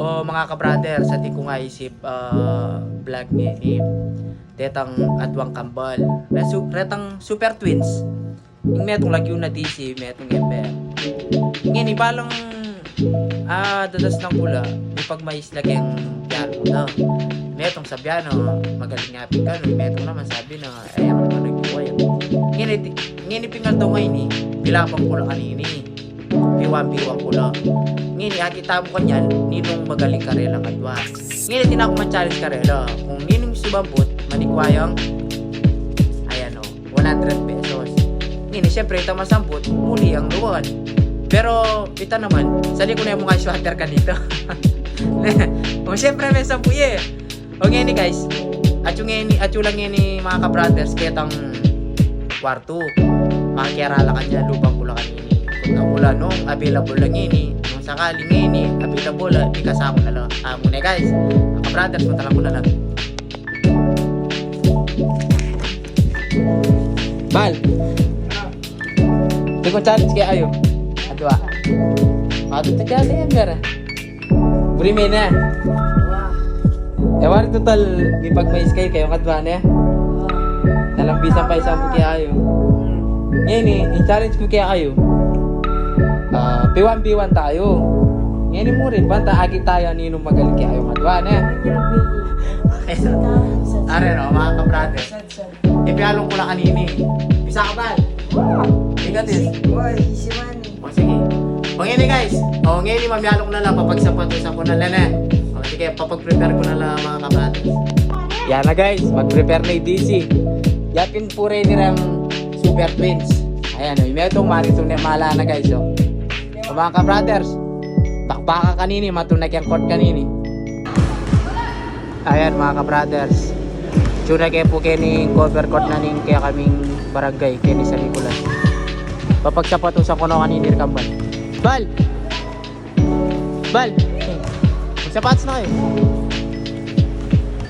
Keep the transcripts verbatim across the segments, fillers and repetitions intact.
O, mga ka-brother, sa di ku nga isip, ah, vlog ngeni, detang aduang kambal. Resu-, retang Super Twins. Ing metung lagyu na D C, metung Ember. Ngeni, balang, ah, dadasnan ku la, mipagmais la keng bialu na. Metung sabian na, magaling ya pin kanu, metung naman sabi na, ay, aku naman nagbuhay. Ngeni, ti-, ngeni pinaldaw ngeni, bilabang ku la kanini. Biwang-biwang ku la. Ngeni, akit tamu kanyan, ninung magaling karelang adua. Ngeni, atin aku man-challenge karela. Kung ninung sumambut, manikwa yang, ayan o, one hundred pesos. Ngeni, siyempre, itang masambut, muli yang luwan. Pero, ita naman, sali ku ne mu nga sweater kanita. O, siyempre, me sambu ye. O, ngeni, guys, atyu ngeni, atyu la ngeni, mga ka-brothers, ketang kwartu. Makiarala kanya, lubang ku la kanini. Kung na ku la, nung available la ngeni, nung sakali ngeni, available la, ikasa ku na la. Ah, muna, guys. Mga ka-brothers, punta la ku na la. Bal. Di ku challenge kaya ayu. Adua. Matutu kaya ayu, Ember. Buri me ne. E, wari total, mipagmais kayu, kayung adua ne. Talambisan pa isang kaya ayu. Ngeni, i-challenge ku kaya ayu. Ah, piwan-biwan tayu. Ngeni mu rin, banta akit tayu, ninung magaling kayung adua ne. Are no, mga ka-brother. Ipialung ku la kanini. Bisa ka, Bal? Ika, Dis. Uy, easy money. O, sige. O, ngeni, guys. O, ngeni, mamialung na la, papagsapatusan ku na la ne. O, sige, papag-prepare ku na la, mga ka-brothers. Yan na, guys, mag-prepare na i D C. Yapin pure ini reng Super Twins. Ayan, o, metung, maritung ne, mala na, guys, o. O, mga ka-brothers, bakbaka kanini, matunak yang court kanini. Ayan, mga ka-brothers. Tsura ke pu keni cover court na ning kekaming barangay, keni San Nicolas. Papagsapatusan ku no kanini reng kambal. Bal! Bal! Magsapatos na kayu.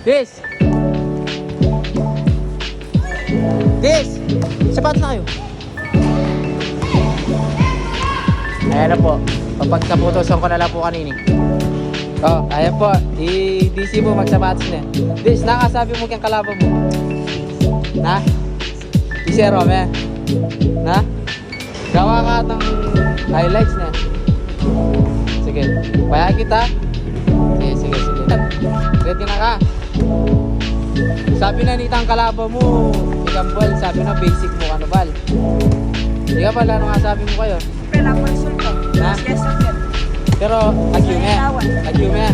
Dis! Dis! Sapatos na kayu. Ayan na po. Papagsapatusan ku na la pu kanini. O, ayan po. I D C pu, magsapatos ne. Dis, nanu ing asabi mu keng kalaban mu? Na? Di zero, me? Na? Gawa ka ng highlights ne. Sige. Paya kita. Sige, sige, sige. Ready na ka? Sabi na nitang kalaban mu, ikang Bal, sabi na basic mu kanu, Bal. Ika, Bal, nanu ing asabi mu kaya? Siyempre, laban sultan. Ha? Yes, sir. Pero, agyu me. Lawan. Agyu me.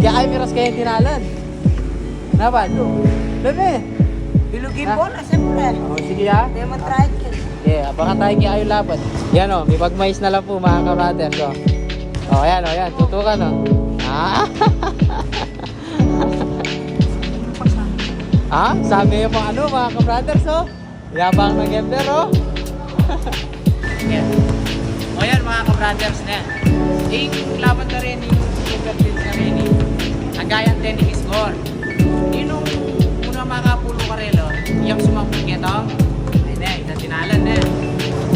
Kaya ay miras kaya tinalan. Na, Bal? Bebe. Bilugin mo na, siyempre. O, sige, ha? Hindi mo try it. Sige, abangan tayu kaya ayu laban. Yan, o, mipagmais na la pu, mga ka-brothers, o. O, yan, o, yan. Tutukan, o. Ah. Ah, sabi yung mga ano, mga ka-brothers, o. Yabang ng Ember, o. Yan. O yan, mga ka-brothers, ne. Ing laban ta reni, ing Ember din ta reni, agayan te ning score. Ninung una makapulu karela, yang sumambut ketang, ay, ne, itang tinalan, ne.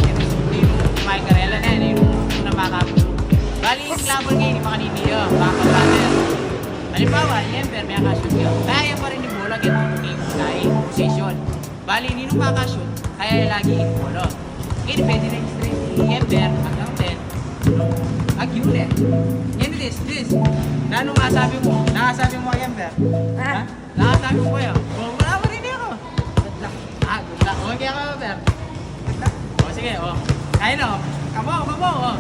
Ninung, ninung kumain karela, ne, ninung una makapulu. Bali, ing laban ngeni, makanini ya, mga ka-brothers. Halimbawa, i Ember, miyaka-shoot ya. Kaya pa rin ing bola, ketang ning position. Bali, ninung maka-shoot, kaya lagi ing bola. Ngeni, pwede na ing straight ni Ember, hanggang ten. Agyu ne. Ngeni, Dis, Dis. Nanu ing asabi mu? Nanu ing asabi mu kay Ember? Ha? Ha? Nanu ing asabi mu kaya? O, wala pa rin ako. Good luck. Ah, good luck. Okay ka, Ember? Good luck. O, sige, o. Ayun, o. Kamu, kamu, o.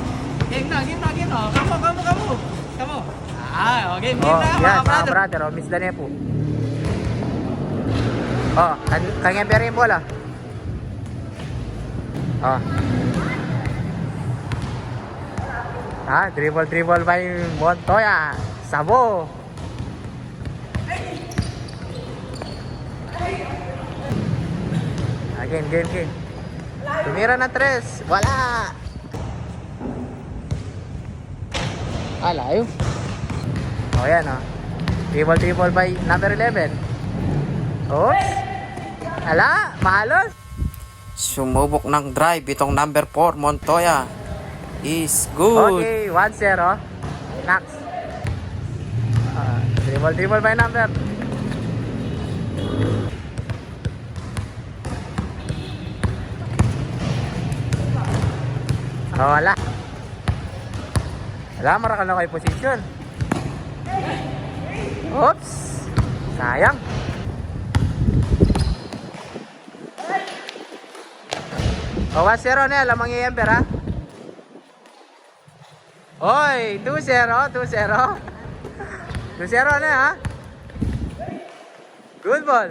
Game na, game na, game na. O, kamu, kamu, kamu. Kamu. Ah, okay. Game na, mga brother. O, miss da ne pu. O, kan-, kanya pa rin bola. O. Ah, dribble, dribble by Montoya. Sabo. Again, again, again. Tumira ng tres. Wala. Ah, layo. O, yan, o. Dribble, dribble by number eleven. Oops. Ala, mahalos. Sumubok ng drive itong number four, Montoya. Is good. Okay, one zero. Next. Ah, triple, triple by number. Oh, wala. Wala, marakal na kayo position. Oops. Sayang. O, one zero na, lamang yung ember, ha? Oy, two zero, two zero. Two zero na, ha? Good ball.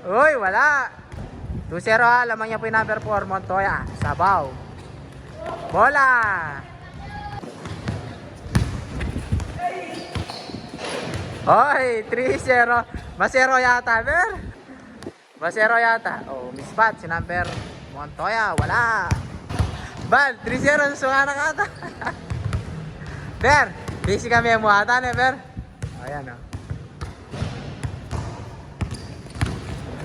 Uy, wala. Two zero, ha? Lamang niya po yung number four, Montoya. Sabaw. Bola. Oy, three zero. Masero yata, Ber. Masero yata. Oh, mispot si number Montoya. Wala. Bal, three zero, susungan na kata. Ber, busy kami mo ata, ne, Ber? Ayan, oh.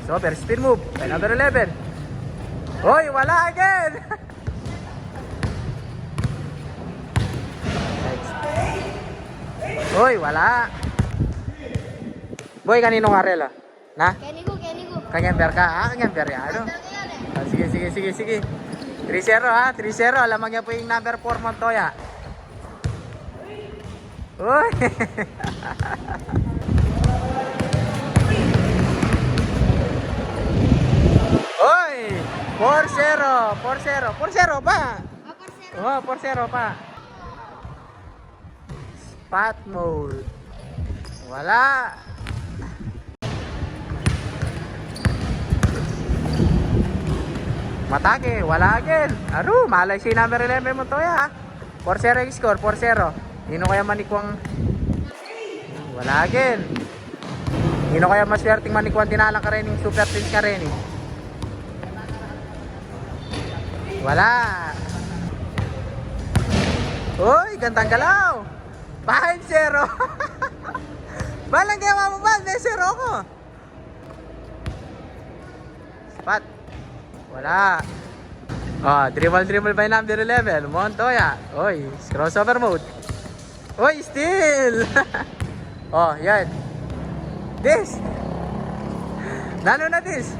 So, Ber, spin move. Kay number eleven. Hoy, wala again. Hoy, wala. Boy, kanino nga rela? Na? Kenigo, kenigo. Kang ember ka, ha? Kang ember ya, ano? Ember ka yan, eh. Ah, sige, sige, sige, sige. Three zero, ha? Three zero. Alam mo niya po yung number four, Montoya. Uy! Uy! Four zero, four zero. Four zero pa. Ah, four zero. Oh, four zero pa. Spot mode. Wala. Matake, wala again. Aru, malay si number eleven, Montoya, ha? Four zero yung score, four zero. Nino kaya manikwang... Wala again. Nino kaya maswerteng manikwang dinala kareni, super teams kareni? Wala. Uy, gandang galaw. Five zero. Balang kaya mo ba? May zero ko. Spot. Wala. Ah, dribble, dribble by number eleven, Montoya. Oy, crossover mode. Oy, steal! Oh, yan. This. Nanu na this?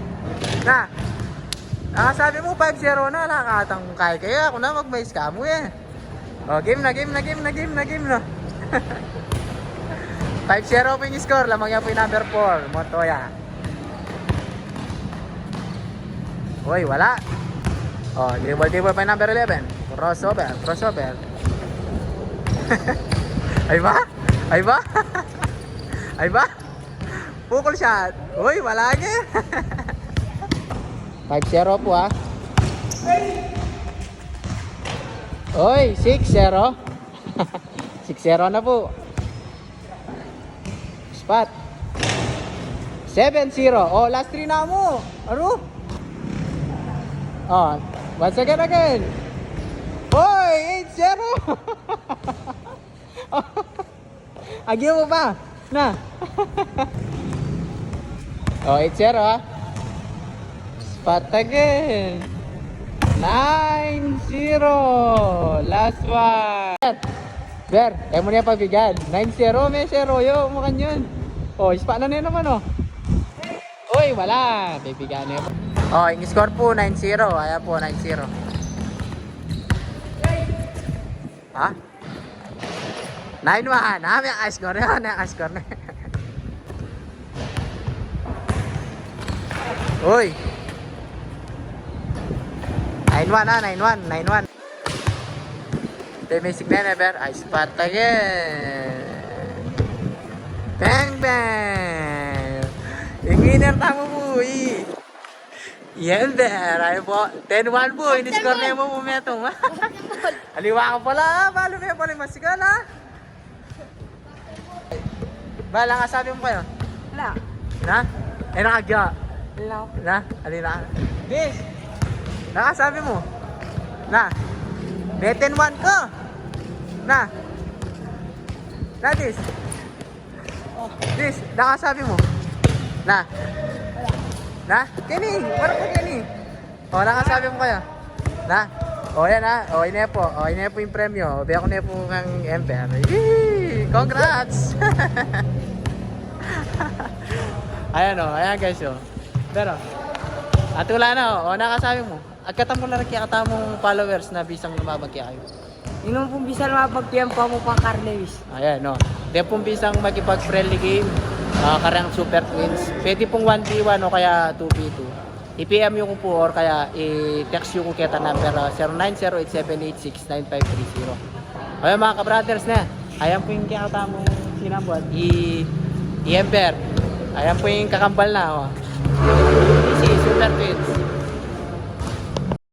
Na. Ah, sabi mo five zero na, nakatang kay kaya ako na magmais ka mo eh. Oh, game na, game na, game na, game na, game na. Five zero po yung score. Lamang yan po yung number four, Montoya. Uy, wala. Oh, dribble, dribble pa yung number eleven. Crossover, crossover. Ay ba? Ay ba? Ay ba? Pukul shot. Uy, wala niya. Five zero po, ha. Uy, six zero. Six zero na po. Spot. Seven zero. Oh, last three na mo. Aru? Oh, once again, again. Oy, eight zero. Agyu mo pa. Na. Oh, eight zero, ha. Spot again. Nine zero. Last one. Ber, e mu ne pabigan. Nine zero, me zero yu, makanyan. Oh, spot na ne naman, oh. Uy, wala. Bibigan ne. Oh, yung score po, nine zero. Ayan po, nine zero. Ha? Nine one. Ah, may score na, may score na. Uy. Nine one, ah, nine one, nine one. Te, may signal na, Ber. Ay, spot again. Bang, bang. Yung winner tamu po, eh. Yan, Ber. Ay po. Ten one po. In-score na yung momentum, ha? Aliwa ka pala, ha? Balo me pala yung masigal, ha? Ba, nakasabi mo kayo? Wala. Na? Eh, nakagya. Wala. Na? Ali na? Bis! Nakasabi mo? Na? Beten one ko! Na? Na, Dis? Dis, nakasabi mo? Na? Na? Kenny! Parang ko, Kenny! O, nakasabi mo kayo? Na? O, yan, ha. O, ine po. O, ine po yung premyo. Biya ko ne po kang emper. Yee! Congrats! Ayan o, ayan guys o. Pero, atula na o, o nakasabi mu. Agkatamu la reng kekatamung followers na bisang lumabag kekayu. Ing pung bisang lumabag kekayu, pamu pa Carl Lewis. Ayan o. Deng pung bisang makipag-friendly game, ah, kareng Super Twins. Pwede pung one v one o kaya two v two. I-P M yu ku pu or kaya i-text yu ku keta number, ah, zero nine zero eight seven eight six nine five three zero. Ayan, mga ka-brothers na. Ayan pu ing kekatamung sinambut. I, i Ember. Ayan pu ing kakambal na, o. Si Super Twins.